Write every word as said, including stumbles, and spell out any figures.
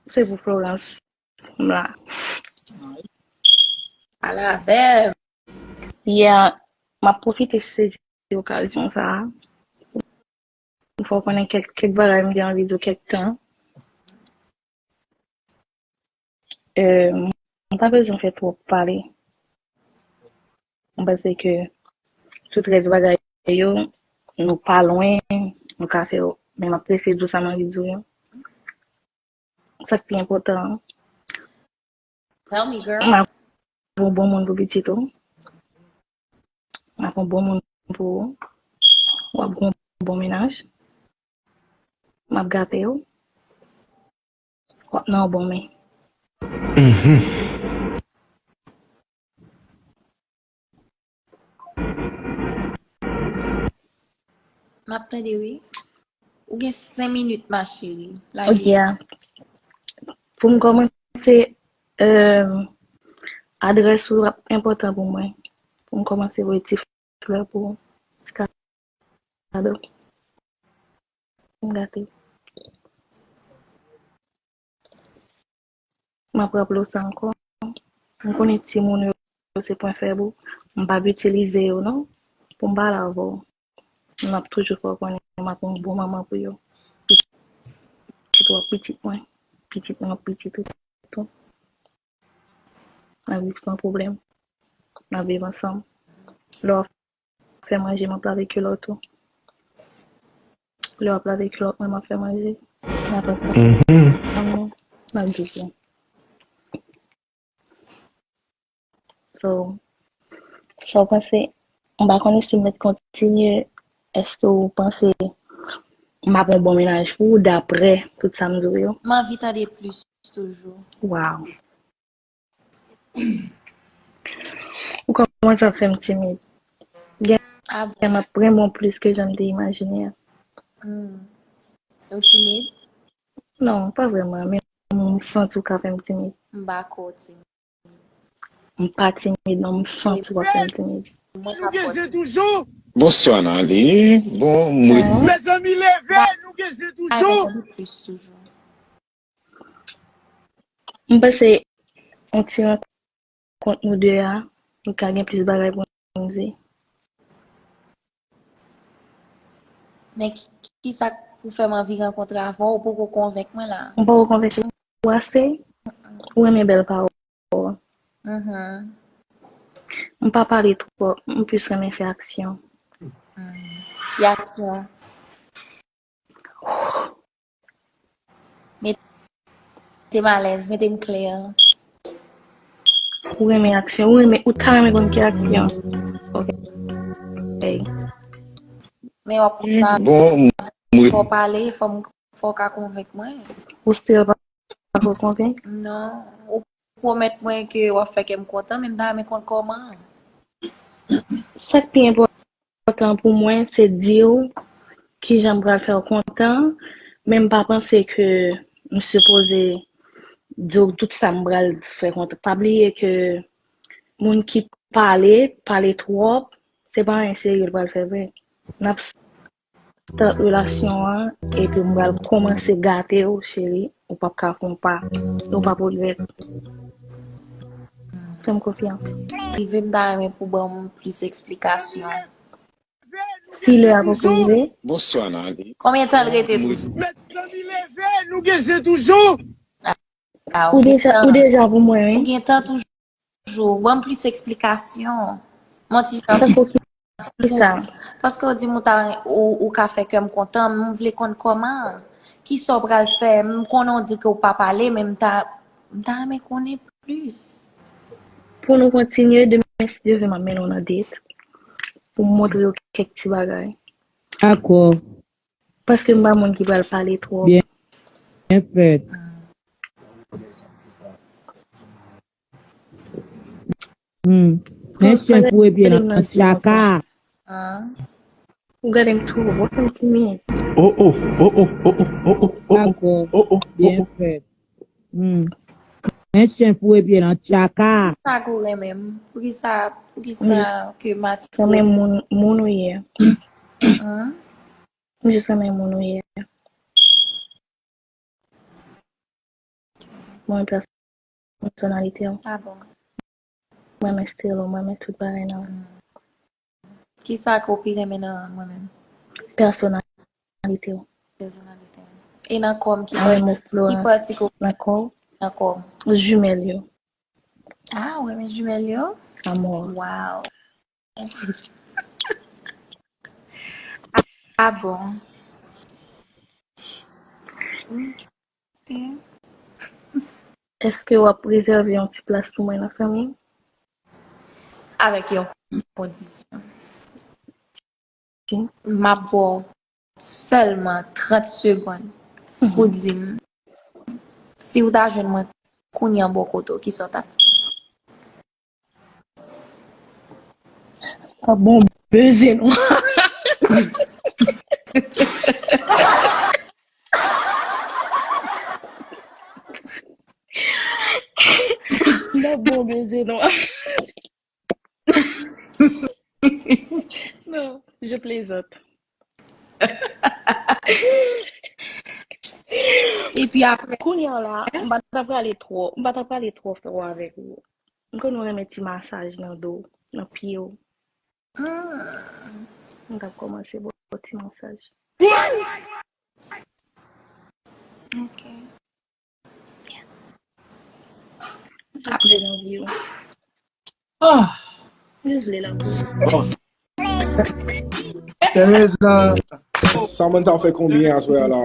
Se pou Florence. M la. Pale avè m. Yeah, m ap pwofite sezi okazyon sa a. M fè w konnen kèk, kèk bagay m gen anvi di w kèk tan. Euh, m pa bezwen fè twòp pale. M panse ke tout rès bagay yo, nou pa lwen, nou ka fè yo. Men m ap eseye di w sa m anvi di w yo. Sa k pi enpòtan an. Tell me, girl. M ap yon bon moun pou pitit ou. M ap yon bon moun pou ou. W ap gen yon bon mennaj. M ap gate w. W ap nan yon bon men. M ap tande, wi. Ou gen senk minit, ma chérie. Lage. Ok, a. Pou m kòmanse, euh, adrès ou ap enpòtan pou mwen. Pou m kòmanse voye ti flè pou ou. Ti kado. M gate. M ap raple w sa ankò. M konnen timoun yo se pwen fèb ou. M p ap itilize yo non pou m pale avè w. M ap toujou fè w konnen m ap yon bon manman pou yo. Pitit w ap pitit mwen. Pitit mwen ap pitit ou tou. N ap viv san pwoblèm. N ap viv ansanm. Lè w ap fè manje, m ap lave kilòt ou. Lè w ap lave kilòt mwen, m ap fè manje. N ap ansanm. N ap viv byen. So, sa w panse? M pa konnen si m mèt kontinye. Èske w panse m ap yon bon mennaj pou ou, daprè tout sa m di w yo? M anvi tande plis toujou. Wow. Ou kòmanse ap fè m timid. Gen, ah bon? M ap renmen w plis ke jan m te imajine a. Hmm. Ou timid? Non, pa vrèman, men m santi w ka fè m timid. M pa kwè w timid. M pa timid, non, m santi w ap fè m timid. Mwen pa kwè w timid. Bonswa, Nali. Bon, mwen. Mezanmi, leve, nou gen zen toujou. M panse yon ti rankont nou de a, nou ka gen plis bagay pou nou di. Men ki, ki sa k pou fè m anvi rankontre avè w, ou poko konvenk mwen la. M poko konvenk ou ase? Ou renmen bèl pawòl. Mhm. M pa pale twòp, m plis renmen fè aksyon. Mm. Ki aksyon? Mete m alèz, mete m klè. Ou renmen aksyon, ou renmen, ou ta renmen konn ki aksyon. Ok. Hey. Men w ap konn sa. Bon, mwen fò pale, fò m, fò w ka konvenk mwen. Ou still pa, pa konvenk? Non. Ou pwomèt mwen ke w ap fè kè m kontan, men m ta renmen konn kòman. Sa k pi enpòtan pou mwen, se di w kijan m pral fè w kontan, men m pa panse ke m sipoze di w tout sa m pral fè kontan. Pa bliye ke moun ki pale, pale twòp, se pa anyen serye l pral fè vre. N ap start relasyon an, epi m pral kòmanse gate w, cheri. Ou p ap ka fè yon pa. Ou p ap regrèt. Fè m konfyans. Rive, m ta renmen pou ban m plis eksplikasyon. Si lè a poko rive. Bonswa, Nali. Konbyen tan l rete toujou? Mezanmi, leve, nou gen zen toujou. Ah, ou deja, ou deja pou mwen, wi. Ou gen tan toujou. Ban m plis eksplikasyon. Yon ti jan. Tankou ki, ki sa? Paske w di m ou ta, ou, ou ka fè kè m kontan, m vle konn kòman. Kisa w pral fè? M konnen w di ke w pa pale, men m ta, m ta renmen konnen plis. Pou nou kontinye, demen si Dye vle, m ap mennen w nan date. Pou m montre w kèk ti bagay. Dakò. Paske m pa moun ki pral pale twòp. Byen, byen fèt. Hmm. Men chen foure pye nan tchaka. Ou gade m tou, w ap fè m timid. Oh, oh, oh, oh, oh, oh, oh, oh, oh, oh, oh, oh, oh, oh, oh. Dakò. Byen fèt. Hmm. Men chen foure pye nan tchaka. Poukisa k ou renmen m? Poukisa ke Mati renmen moun, moun ou ye? Hmm? M jis renmen moun ou ye. Mwen, pèsonalite w. Ah bon. Mwen, men stil ou. Mwen, men tout bagay nan. Kisa ke w pi renmen nan mwen menm? Pèsonalite w. Pèsonalite. E nan kò m, ki Mwen, men ki Florence. Pati ke w Nan kò w. Nan kò m? Jimèl yo. Ah, ou renmen jimèl yo? Amor. Wow. Ah bon. Ok. Èske w ap rezève yon ti plas pou mwen nan fanmi? Avèk yon kondisyon. Si. M ap ba w sèlman trant segonn pou di m si w ta jwenn mwen kounye a bò kote w, kisa w t ap fè? Ah bon, beze nwa. Nan bon beze nwa. Non, je plaisante. Epi apre, Kounye a la, m pa ta prale twò, m pa ta prale twò fò avèk ou. M konn ou renmen ti masaj nan do, nan pye w. hmm, M t ap kòmanse ba w ti masaj. ok. Jis vle nan vi w. Ah, Jis vle nan vi w. bon. Teresa, Sa moun ta fè konbyen aswè a la?